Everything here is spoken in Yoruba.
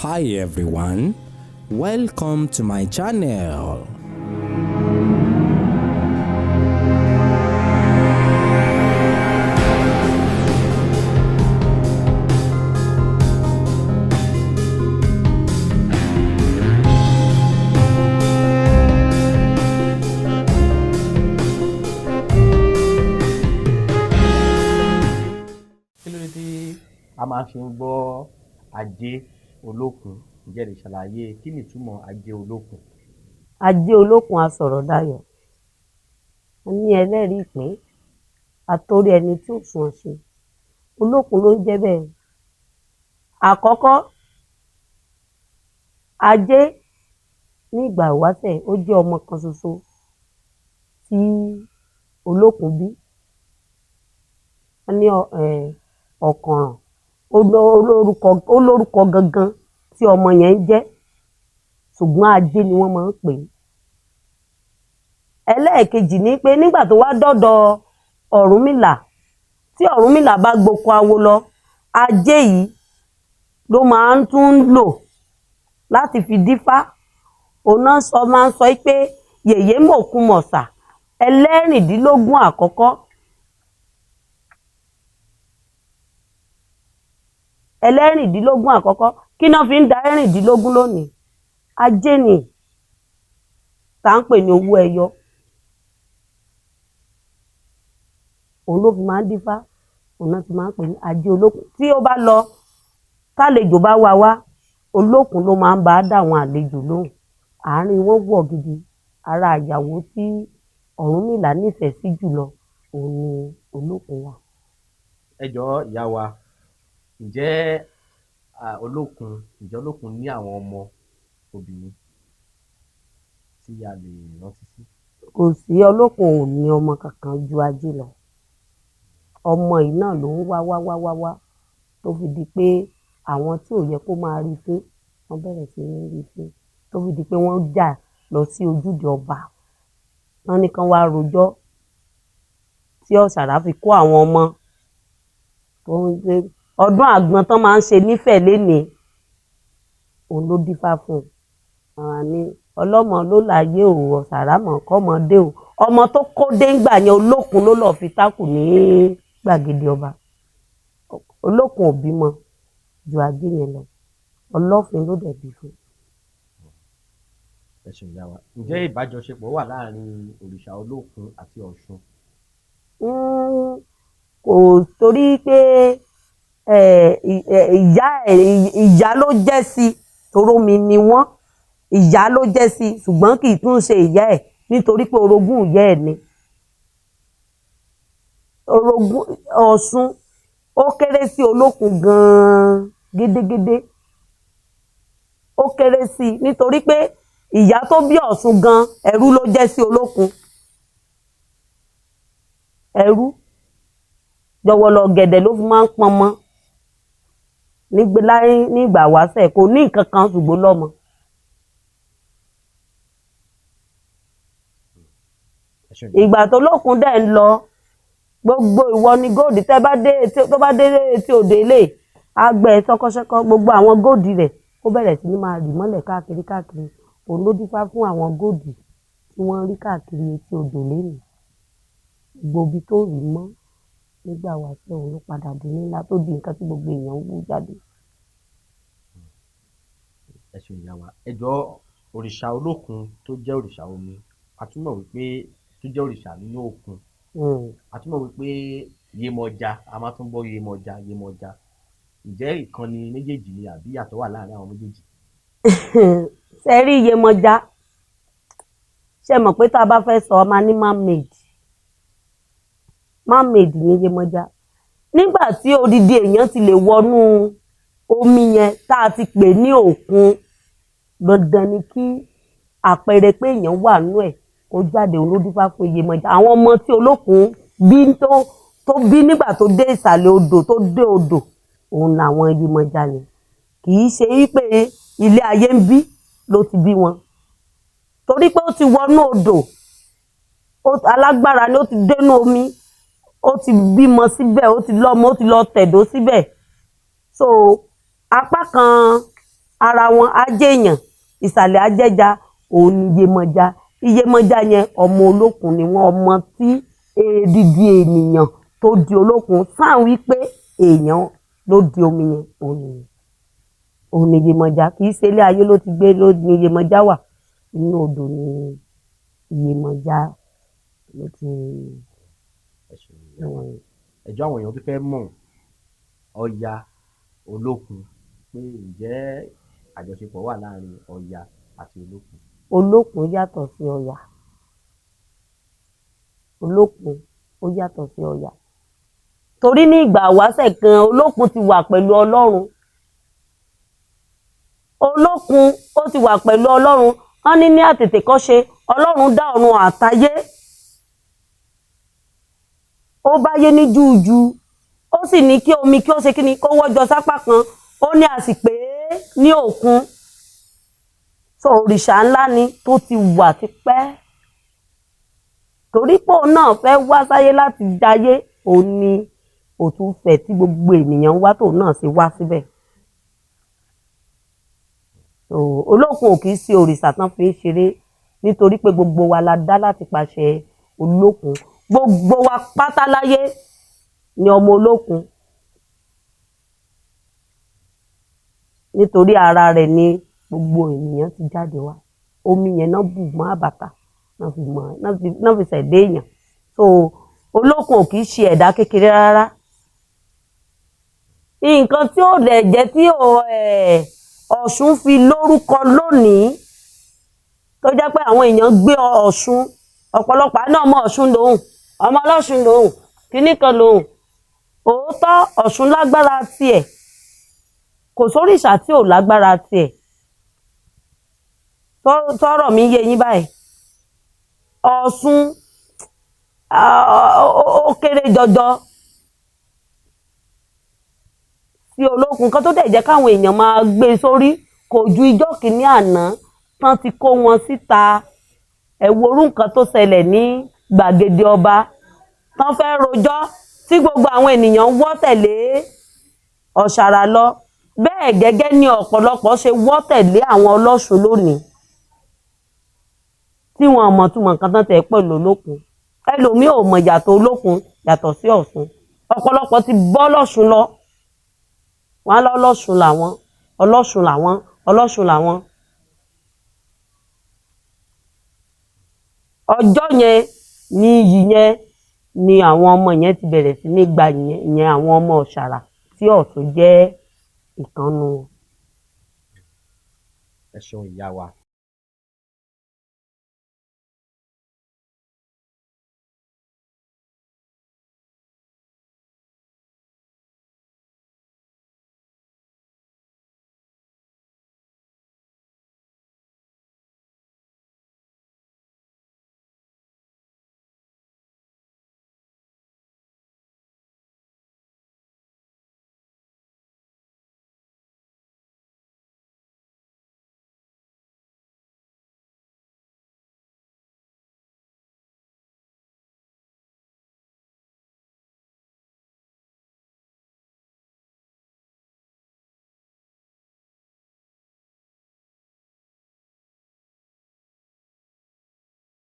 Hi everyone, welcome to my channel. Kí ló dé tí a máa fi ń gbọ́ Ajé Olókun? Ǹjẹ́ ẹ lè ṣàlàyé kí ni ìtumọ̀ Ajé Olókun? Ajé Olókun asọ̀rọ̀dayọ̀, a ní ẹlẹ́rìí ìpín, atórí ẹni tí ò sunwọ̀n ṣe. Olókun ló ń jẹ́ bẹ́ẹ̀. Àkọ́kọ́, Ajé ní ìgbà ìwáṣẹ̀, ó jẹ́ ọmọ kan ṣoṣo tí Olókun bí. Wọ́n ní Ọ̀kànràn, ó lórúkọ gangan tí ọmọ yẹn ń jẹ́, ṣùgbọ́n Ajé ni wọ́n máa ń pè é. Ẹlẹ́ẹ̀kejì ni pé nígbà tó wá dọ́dọ̀ Ọ̀rúnmìlà, tí Ọ̀rúnmìlà bá gboko awo lọ, Ajé yìí ló máa ń tún lò láti fi dífá. Òun náà sọ máa ń sọ pé yèyé mòkun mọ̀sà ẹlẹ́rìndínlógún àkọ́kọ́. Ẹlẹ́rìndínlógún àkọ́kọ́, kí náà fi ń da ẹ̀rìndínlógún lónìí? Ajé ni, tá ń pè ní owó ẹyọ. Òun ló fi máa ń dífá, òun náà fi máa ń pè ní Ajé Olókun. Tí ó bá lọ, tálejò bá wá wá, Olókun ló máa ń bá dá àwọn àlejò lóhùn. Àárín wọn wọ̀ gidi. Ara ìyàwó tí Ọ̀rúnmìlà nífẹ̀ẹ́ sí jùlọ, òun ni Olókun wà. Ẹ jọ̀ọ́ ìyá wa, ǹjẹ́ Olókun, ǹjẹ́ Olókun ní àwọn ọmọ obìnrin tí a lè rántí sí? Kò sí, Olókun ò ní ọmọ kankan ju Ajé lọ. Ọmọ yìí náà ló ń wá wá wá wá wá tó fi di pé àwọn tí ò yẹ kó máa rí fín, wọ́n bẹ̀rẹ̀ sí ní rí fín, tó fi di pé wọ́n jà lọ sí ojúde ọba. Wọ́n ní kán wá rojọ́ tí Ọ̀sàrà fi kó àwọn ọmọ tó ń gbé ọdún àgbọn tán máa ń ṣe nífẹ̀ẹ́ lénìí, òun ló dífá fún un. Àwọn ní ọlọ́mọ ló láyé o, Ọ̀sàrà mọ̀ kọ́mọdé o. Ọmọ tó kó dé ńgbà yẹn, Olókun ló lọ́ọ́ fi tákù ní gbàgede ọba. Olókun ò bímọ ju Ajé yẹn lọ. Ọlọ́fin ló dẹ̀ bí fún. Ẹ ṣeun ìyá wa. Ǹjẹ́ ìbájọṣepọ̀ wà láàrin òrìṣà Olókun àti Ọ̀ṣun? Kò, torí pé ìyá ẹ̀, ìyá ló jẹ́ sí, torómi ni wọ́n. Ìyá ló jẹ́ sí, ṣùgbọ́n kì í tún ṣe ìyá ẹ̀ nítorí pé orogún ìyá ẹ̀ ni. Orogún Ọ̀ṣun ó kéré sí Olókun gan-an gédégédé. Ó kéré sí nítorí pé ìyá tó bí Ọ̀ṣun gan, ẹrú ló jẹ́ sí Olókun. Ẹrú jọ̀wọ̀lọ̀ gẹ̀dẹ̀ ló fi máa ń pọnmọ nígbà wáṣẹ̀, kò ní nǹkan kan ṣùgbọ́n lọ́mọ. Ìgbà tó Olókun dẹ̀ ń lọ, gbogbo ìwọ ni góòdì tẹ́ bá dé, tó bá dé etí odò ilé, á gbẹ ṣọkọṣọkọ gbogbo àwọn góòdì rẹ̀, ó bẹ̀rẹ̀ sí ní máa rì mọ́lẹ̀ káàkiri káàkiri. Òun ló dífá fún àwọn góòdì tí wọ́n rí káàkiri etí odò lénìí. Gbogbo ibi tó rì mọ́ nígbà wáṣẹ̀, òun ló padà di ńlá tó di nǹkan tí gbogbo èèyàn ń wú jáde. Ẹ ṣeun ìyá wa. Ẹ jọ̀ọ́, òrìṣà Olókun tó jẹ́ òrìṣà omi, a tún mọ̀ wípé tó jẹ́ òrìṣà nínú òkun. A tún mọ̀ wípé Yemọja, a máa tún gbọ́ Yemọja, Yemọja. Ǹjẹ́ ìkan ni méjèèjì ni àbí ìyàtọ̀ wà láàrin àwọn méjèèjì? Ṣé rí Yemọja? Ṣé mọ̀ pé tá a bá fẹ́ sọ, a máa ní man-made. Man-made ni Yemọja. Nígbà tí odidi èèyàn ti lè wọnú omi yẹn tá a ti pè ní òkun, dandan ni kí àpẹẹrẹ pé èèyàn wà nínú ẹ̀ kó jáde. Òun ló dífá fún Yemọja. Àwọn ọmọ tí Olókun bí tó bí nígbà tó dé ìsàlẹ̀ odò, tó dé odò, òun làwọn Yemọja yẹn. Kì í ṣe wípé ilé ayé ń bí ló ti bí wọn. Torí pé ó ti wọnú odò, alágbára ni, ó ti dénú omi, ó ti bímọ síbẹ̀, ó ti lọ́mọ, ó ti lọ tẹ̀dó síbẹ̀. So apá kan Ara wọn á jẹ́ èèyàn, ìsàlẹ̀ á jẹ́ja, òun ni Iyemọja. Iyemọja yẹn ọmọ Olókun ni wọ́n, ọmọ tí edidi ènìyàn tó di Olókun sáà wípé èèyàn ló di omi yẹn, òun nìyẹn, òun ni Iyemọja. Kì í ṣe ilé ayé ló ti gbé ló ní Iyemọja wà, inú odò ni Iyemọja ló ti. Ẹ ṣeun ìyá wa. Ẹ jọ̀ọ́, àwọn èèyàn tó fẹ́ mọ̀ Ọya Olókun, pé ǹjẹ́ àjọṣepọ̀ wà láàrin Ọya àti Olókun? Olókun yàtọ̀ sí Ọya. Olókun ó yàtọ̀ sí Ọya, torí ní ìgbà wáṣẹ̀ kan Olókun ti wà pẹ̀lú Ọlọ́run. Olókun ó ti wà pẹ̀lú Ọlọ́run. Wọ́n ní ní àtètèkọ́ṣe Ọlọ́run dá ọ̀run àtayé, ó báyé ní júùjú, ó sì ní kí omi kí ó ṣe kíni kó wọ́jọ sápá kan, ó ní a sì pè é ní òkun. So òrìṣà ńlá ni tó ti wà tipẹ́, torí pé òun náà fẹ́ wá sáyé láti jayé, òun ni òtúfẹ̀ tí gbogbo ènìyàn ń wá, tóun náà ṣe wá síbẹ̀. So Olókun ò kì í ṣe òrìṣà tán fi ń ṣeré, nítorí pé gbogbo wa la dá láti pàṣẹ Olókun. Gbogbo wa pátá láyé ni ọmọ Olókun, nítorí ara rẹ̀ ni gbogbo ènìyàn ti jáde wá. Omi yẹn náà bù mọ́ àbàtà náà fi mọ́ náà fi ṣẹ̀dá èèyàn. So Olókun ò kì í ṣe ẹ̀dá kékeré rárá. Nǹkan tí ó dẹ̀ jẹ́ tí Ọ̀ṣun fi lórúkọ lónìí, tó jẹ́ pé àwọn èèyàn gbé Ọ̀ṣun, ọ̀pọ̀lọpọ̀ àná ọmọ Ọ̀ṣun lòun, ọmọ ọlọ́ṣun lòun, kinní kan lòun. Òótọ́, Ọ̀ṣun lágbára tiẹ̀, kò sóríṣà tí ò lágbára tiẹ̀. Tọ́rọ̀ mi yé yín báyìí? Ọ̀ṣun ó kéré jọjọ sí Olókun. Kan tó dẹ̀ jẹ́ káwọn èèyàn máa gbé e sórí kò ju ijọ́ kìíní àná tán ti kó wọn síta. Ẹ wo orú nǹkan tó ṣẹlẹ̀ ní gbàgede ọba tán fẹ́ rojọ́ tí gbogbo àwọn ènìyàn wọ́ tẹ̀lé Ọ̀ṣàrà lọ. Bẹ́ẹ̀ gẹ́gẹ́ ni ọ̀pọ̀lọpọ̀ ṣe wọ́ tẹ̀lé àwọn ọlọ́ṣun lónìí, tí wọn mọ̀ túmọ̀ nǹkan tán tẹ̀ pẹ̀lú Olókun. Ẹlòmíì ò mọ̀ yàtọ̀ Olókun yàtọ̀ sí Ọ̀ṣun. Ọ̀pọ̀lọpọ̀ ti bọ́ lọ́ṣun lọ, wọn á lọ lọ́ṣun làwọn, ọlọ́ṣun làwọn, ọlọ́ṣun làwọn. Ọjọ́ yẹn ní iyì yẹn ni àwọn ọmọ yẹn ti bẹ̀rẹ̀ sí ní gba ìyẹn, àwọn ọmọ Ọ̀ṣàrà tí Ọ̀ṣun jẹ́ ìkànnù wọn. Ẹ ṣeun ìyá wa.